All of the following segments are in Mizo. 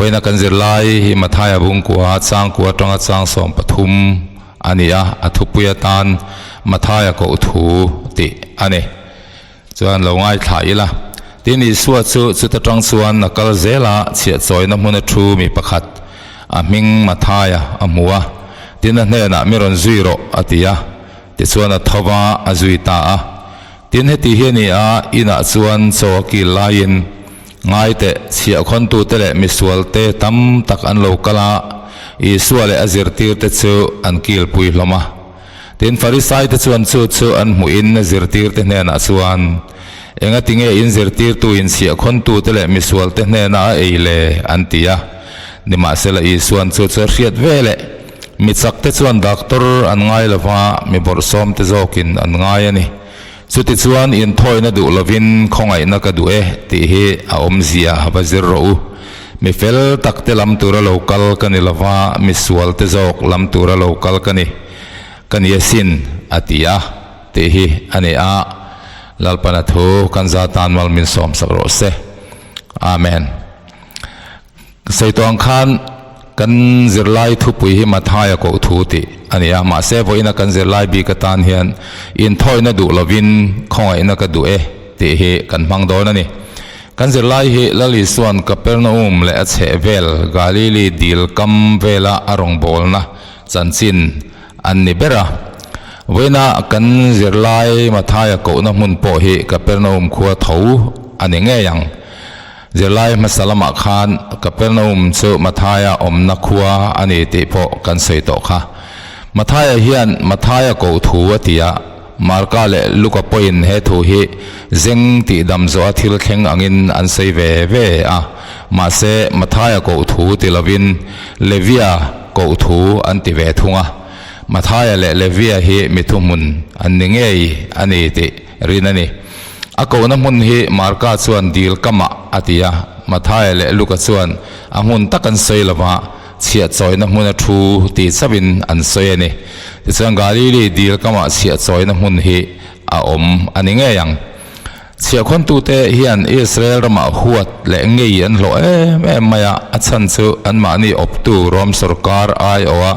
Vawiina kan zirlai hi Mathaia Bungkua changkua atanga chang 13 a ni a, a thupui atan Mathaia koh thu tih a ni. Chuan lo ngaithla ila. Tin Isua chu chuta tang chuan a kal zel a, chhiahchawina hmuna thu mi pakhat a hming Mathaia a hmu a. Tin a hnenah mi rawn zui rawh a ti a. Tichuan a tho va, a zui ta a. Tin heti hi a ni a, inah chuan chaw a kil laiin ngai teh chhiahkhawntute leh misualte tam tak an lo kal a, Isua leh a zirtirte chu an kilpui hlawm a. Tin Farisaite chuan chu chu an hmuhin a zirtirte hnenah chuan, Engati nge in zirtirtu in chhiahkhawntute leh misualte hnena a ei le? an ti a. Nimahsela Isua'n chu chu a hriat ve leh. Mi chakte chuan doctor an ngai lo va, mi bawrhsawmte zawkin an ngai a ni. Chutichuan inthawina duh lovin khawngaihna ka duh e tih hi a awmzia va zir rawh u. Mi fel takte lam tura lo kal ka ni lo va, mi sualte zawk lam tura lo kal ka ni, ka ni asin, a ti a, tih hi a ni a. Lalpana thu kan za tan mal min sawmsak rawh se. Amen. Sawi tawh ang khan kan zirlai thupui hi Mathaia koh thu tih a ni a, mahse vawiina kan zirlai bik atan hian inthawina duh lovin khawngaihna ka duh e tih hi kan hmang dawn a ni. Kan zirlai hi Lal Isua'n Kapernaum leh a chhehvel Galili dil kam vela a rawngbawlna chanchin an ni ber a. Vawiina kan zirlai Mathaia kohna hmun pawh hi Kapernaum khua tho a ni ngei ang. Zirlai hmasa lamah khan Kapernaum chu Mathaia awmna khua a ni tih pawh kan sawi tawh kha. Mathaia hian Mathaia koh thu a ti a, Marka leh Luka pawhin he thu hi zeng tih dam zawha thil thleng angin an sawi ve ve a. Mahse, Mathaia koh thu ti lovin Levia koh thu an ti ve thung a. Mathaia leh Levia hi mi thuhmun an ni ngei a ni tih rin a ni. A kohna hmun hi Marka chuan dil kamah a ti a, Mathaia leh Luka chuan a hmun tak an sawi lo va, chhiahchawina hmun a thu ti chauhin an sawi a ni. Tichuan Galili dil kamah chhiahchawina hmun hi a awm a ni ngei ang. Chhiahkhawntute hian Israel ramah huat leh ngei an hlawh em em mai a, a chhan chu anmahni awptu Rom sawrkar aiawha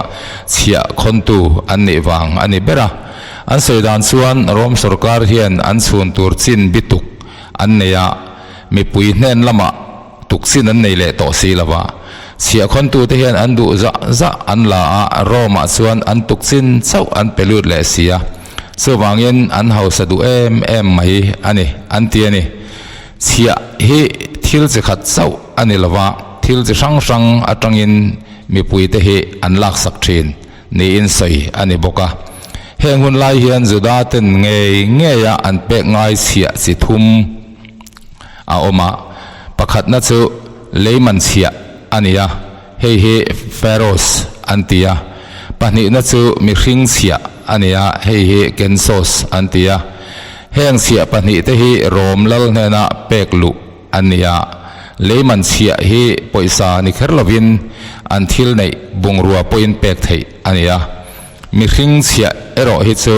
chhiahkhawntu an nih vang a ni ber a. An sawi dan chuan Rom sawrkar hian an chhun tur chin bi tuk an nei a, mipui hnen lamah tuk chin an nei leh tawh si lo va. Chhiahkhawntute hian an duh zah zah an la a, Rome-ah chuan an tuk chin chauh an pe lut leh si a. Chuvangin an hausa duh em em mai a ni, an ti a ni. Chhiah hi thil chi khat chauh a ni lo va, thil chi hrang hrang atangin mipuite hi an laksak thin. Niin sawi a ni bawk a. Heng hun lai hian Juda ten ngei ngeia an pek ngai chhiah chi thum a awm a. Pakhatna chu leiman chhiah a ni a, hei hi Pharos an ti a. Pahnihna chu mihring chhiah a ni a, hei hi Kensos an ti a. Heng chhiah pahnihte hi Rom lal hnena pek luh an ni a, leiman chhiah hi pawisa ni kher lovin an thil neih bungrua pawhin pek theih a ni a, mihring chhiah erawh hi chu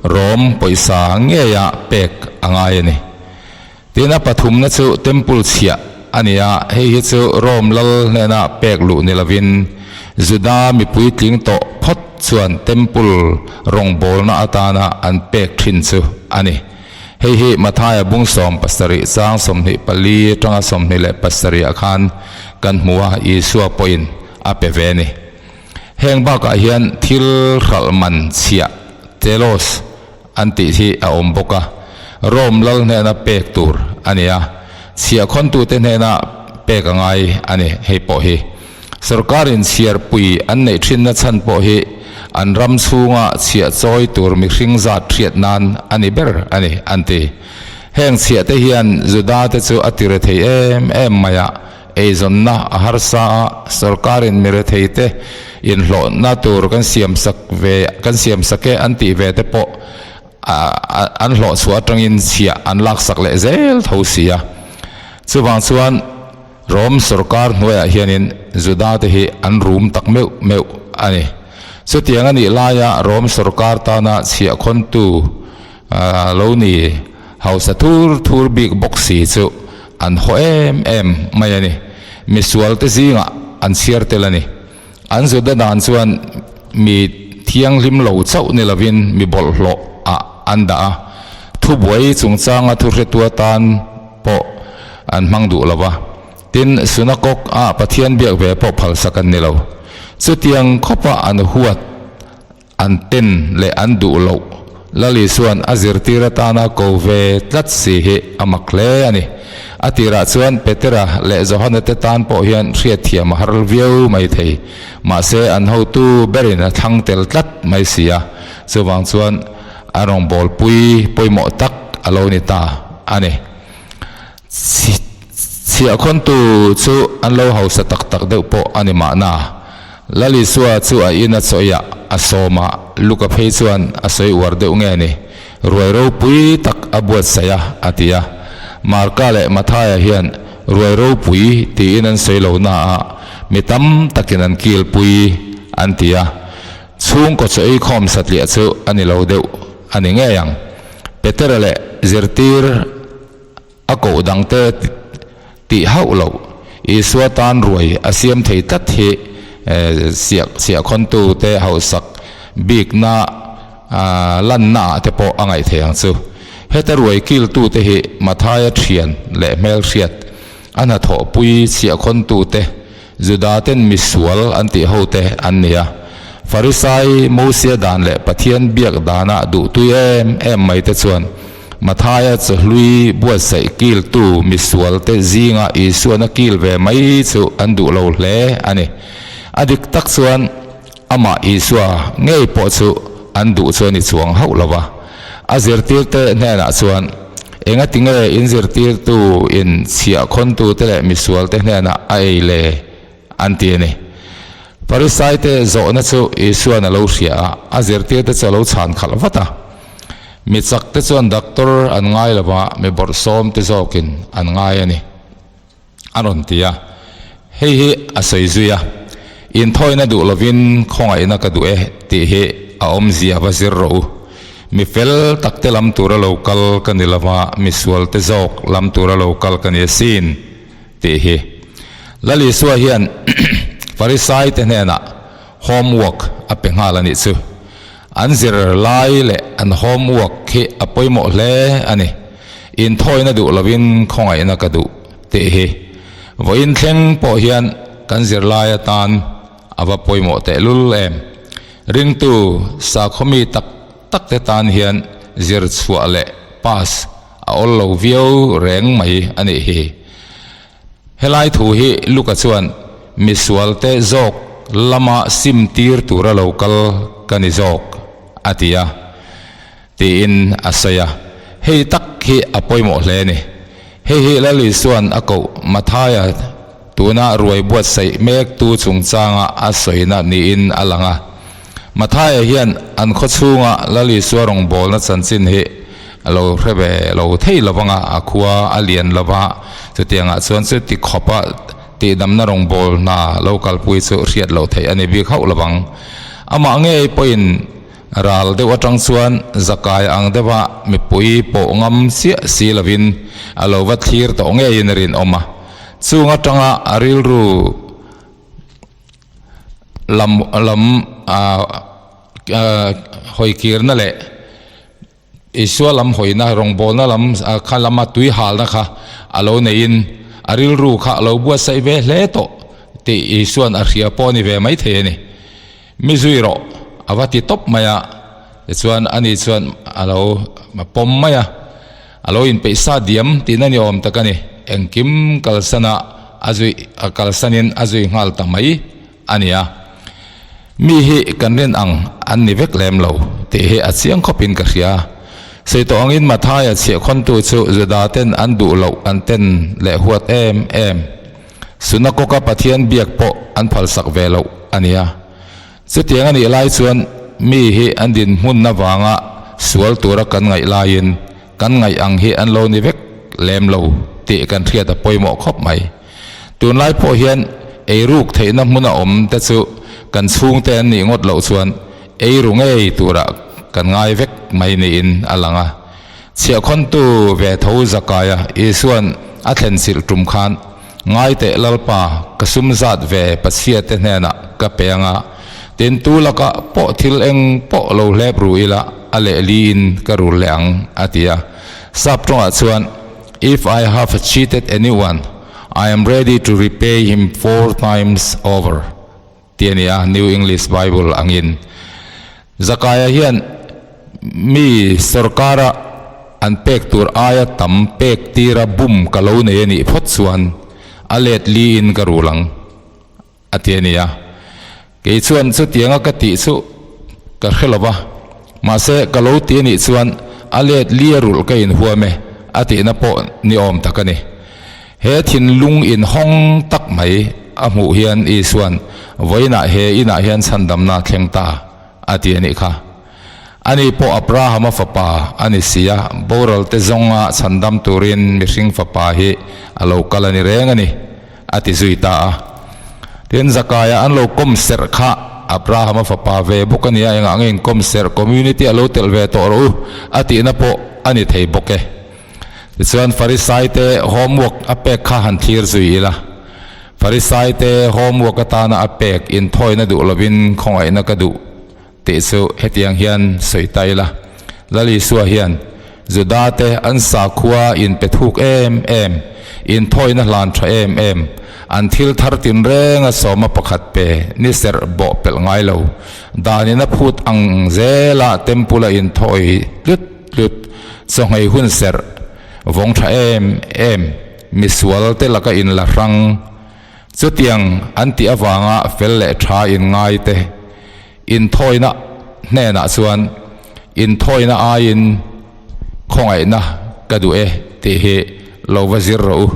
Rom pawisa ngeia pek a ngai a ni. Tin, a pathumna chu Temple chhiah a ni a, hei hi chu Rom lal hnena pek luh ni lovin Juda mipui tling tawh phawt chuan Temple rawngbawlna atana an pek thin chu a ni. Hei hi Mathaia bung 70 chang 24 atanga 27 ah khan kan hmu a, Isua pawhin a pe ve a ni. Heng bakah hian thil hralh man chhiah, telos, an tih hi a awm bawk a, Rome lal hnena pek tur a ni a, chhiahkhawntute hnena pek a ngai a ni hei pawh hi. Sorkarin chhiarpui an neih thinna chhan pawh hi an ram chhunga chhiah chawi tur mihring zat hriat nan a ni ber a ni, an ti. Heng chhiahte hian Juda te chu a ti rethei em em mai a, eizawnna a harsa a, sorkarin mi retheite inhlawhna tur kan siamsak ve kan siamsak e an tih ve te pawh an hlawhchhuah atangin chhiah an laksak leh zel tho si a. Chuvang chuan. Rom sorkar hnuaiah hianin Juda te hi an rum tak meuh meuh a ni. Chutiang a nih laia Rom sorkar tana chhiahkhawntu lo ni hausa thur thur bik bawk si chu an haw em em mai a ni. Misualte zingah an chhiar tel a ni. An Juda dan chuan mi thianghlim lo chauh ni lovin mi bawlhhlawh ah an dah a, thubuai chungchanga thuhretu atan pawh an hmang duh lo va. Tin, Sunakok ah Pathian biak ve pawh phalsak an ni lo. Chutiang khawpa an huat An ten leh an duh loh Lal Isua'n a zirtir atana ko ve tlat si hi a mak hle a ni. A tirah chuan Petera leh Johana te tan pawh hian hriatthiam a har viau mai thei. Mahse an hotu berin a thlang tel tlat mai si a, chuvang chuan a rawngbawlpui pawimawh tak a lo ni ta a ni. Chhiahkhawntu chu an lo hausa tak tak deuh pawh a ni mahna. Lal Isua chu a ina chawiah a sawm a, Luka phei chuan a sawi uar deuh nge ni, ruai ropui tak a buatsaih a, a ti a. Marka leh Mathaia hian ruai ropui tiin an sawi lo na a, mi tam takin an kilpui an ti a. Chhungkaw chaw eikhawm satliah chu a ni lo deuh a ni ngei ang. Petera leh zirtir. A koh dangte tih hauh loh, Isua tan ruai a siam thei tlat hi siahkhawntute hauhsak bikna lanna ah te pawh a ngaih thei ang chu. Heta ruai kiltute hi Mathaia thian leh hmelhriat, a hnathawhpui siahkhawntute, Judaten misual an tih hote an ni a. Farisai Mosia dan leh Pathian biak dana duhtui em em mai te chuan Mathaia chawhlui buatsaih kiltu misualte zinga Isuan a kil ve mai chu an duh lo hle a ni. A dik tak chuan amah Isua ngei pawh chu an duh chu a ni chuang hauh lo va. A zirtirte hnenah chuan, Engati nge in zirtirtu in chhiahkhawntute leh misualte hnenah a ei le? an ti a ni. Farisaite zawhna chu Isuan a lo hria a, a zirtirte chu a lo chhan khalh vat a. Mi chakte chuan doctor an ngai lo va, mi bawrhsawmte zawkin an ngai a ni, a rawn ti a. Hei hi a sawi zui a, Inthawina duh lovin khawngaihna ka duh e tih hi a awmzia va zir rawh u. Mi fel takte lam tura lo kal ka ni lo va, mi sualte zawk lam tura lo kal ka ni asin. Tih hi Lal Isua hian Farisaite hnenah homework a pe nghal a nih chu. An zir lai leh an homework hi a pawimawh hle a ni. Inthawina duh lovin khawngaihna ka duh tih hi vawiin thleng pawh hian kan zirlai atan a va pawimawh tehlul em. Ringtu sakhaw mi tak takte tan hian zir chhuah leh pass A awl lo viau reng mai a nih hi. Helai thu hi Luka chuan misualte zawk lama sim tir tura lo kal ka ni zawk a ti a, tiin a sawi a. Hei tak hi a pawimawh hle a ni. Hei hi Lal Isua'n a koh Mathaia tuna ruai buatsaih mektu chungchanga a sawina niin a lang a. Mathaia hian an khaw chhunga Lal Isua rawngbawlna chanchin hi a lo hre ve lo thei lo vang a, a khua a lian lo va, chutiangah chuan chuti khawpa tihdamna rawngbâwl hna lo kalpui chu hriat loh theih a ni bik hauh lo vang. Amah ngei pawhin ral deuh atang chuan zakai ang deuha mipui pawh ngam chiah si lovin a lo va thlir tawh ngeiin a rinawm a, chung atanga a rilru Lam lam ah hawi kirna leh Isua lam hawina rawngbawlna lam kha lama tui halna kha a lo neiin a rilru kha a lo buatsaih ve hle tawh tih Isua'n a hria pawh a ni ve maithei a ni. Mi zui rawh a va ti tawp mai a, tichuan ani chuan a lo pawm mai a. A lo inpeih sa diam tihna ni awm tak a ni. Engkim kalsana a zui a kalsanin a zui nghal ta mai a ni a. Mi hi kan rin ang an ni vek lem lo tih hi a chiang khawpin ka hria. Sawi tawh angin Mathaia chhiahkhawntu chu Juda ten an duh loh an ten leh huat em em. Sunakoka Pathian biak pawh an phalsak ve loh a ni a. Chutiang a nih lai chuan mi hi an dinhmun avanga sual tura kan ngaih laiin kan ngaih ang hi an lo ni vek lem lo tih kan hriat a pawimawh khawp mai. Tunlai pawh hian eiruk theihna hmuna awm te chu kan chhungte an nih ngawt loh chuan eiru ngei turah kan ngai vek mai niin a lang a. Chhiahkhawntu ve tho Zakaia Isua'n a thlenchilh tum khan. Ngai teh Lalpa, ka sum zat ve Pathiate te hnenah ka pe anga, tin tu lakah pawh thil eng pawh lo hlep ru ila a lehliin ka rul leh ang, a ti a. Sap tawngah chuan, If I have cheated anyone, I am ready to repay him four times over, tih a ni a, New English Bible angin. Zakaia hian mi sorkara an pek tur aia tam pek tira bum ka lo nei a nih phawt chuan a let liin ka rul ang, a ti a ni a. Kei chuan chutianga ka tih chu ka hre lo va, mahse ka lo ti a nih chuan a let li a rulh ka inhuam e a tihna pawh ni awm tak a ni. He thinlung inhawng tak mai a hmuh hian Isua'n vawiinah he inah hian chhandamna a thleng ta a ti a nih kha. Ani pawh Abrahama fapa a ni si a, boral te zawnga chhandam turin mihring fapa hi a lo kal a ni reng a ni, a ti zui ta a. Tin, Zakaia an lo kawm serh kha Abrahama fapa ve bawk a nia, engah nge inkawm serh community a lo telh ve tawh rawh u a tihna pawh a ni thei bawk e. Tichuan, Farisaite homework a pek kha han thlir zui ila. Farisaite homework atana a pek inthawina duh lovin khawngaihna ka duh Tih chu hetiang hian sawi ta ila, Lal Isua hian Judate an sakhua inpe thuk em em, inthawina hlan tha em em, an thil thar tinrenga sawma pakhat pe ni serh bawh pelh ngai lo, danin a phut ang zela temple a inthawi tlut tlut, chawhngei hun serh vawng tha em em, misual te laka inla hrang, Chutiang an tih avanga fel leh tha inngai te inthawina hnenah chuan inthawina aiin khawngaihna ka duh e tih hi lo va zir rawh u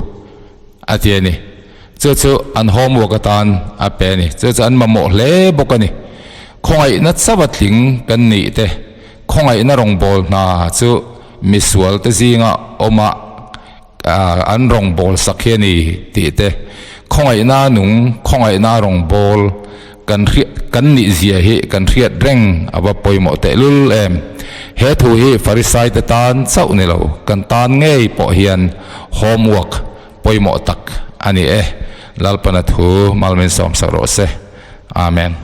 a ti a ni. Chu chu an homework atan a pe a ni. Chu chu an mamawh hle bawk a ni. Khawngaihna chauh a tling kan nih te, khawngaihna rawngbâwl hna chu misual te zinga awmah An rawngbâwl sak hi a ni tih te, khawngaihna nung, khawngaihna rawngbâwl kan hriat, kan nih zia hi kan hriat reng a va pawimawh tehlul em. He thu hi Farisaite tan chauh ni lo, kan tan ngei pawh hian homework pawimawh tak a ni e. Lalpana thu mal min sawmsak rawh se. Amen.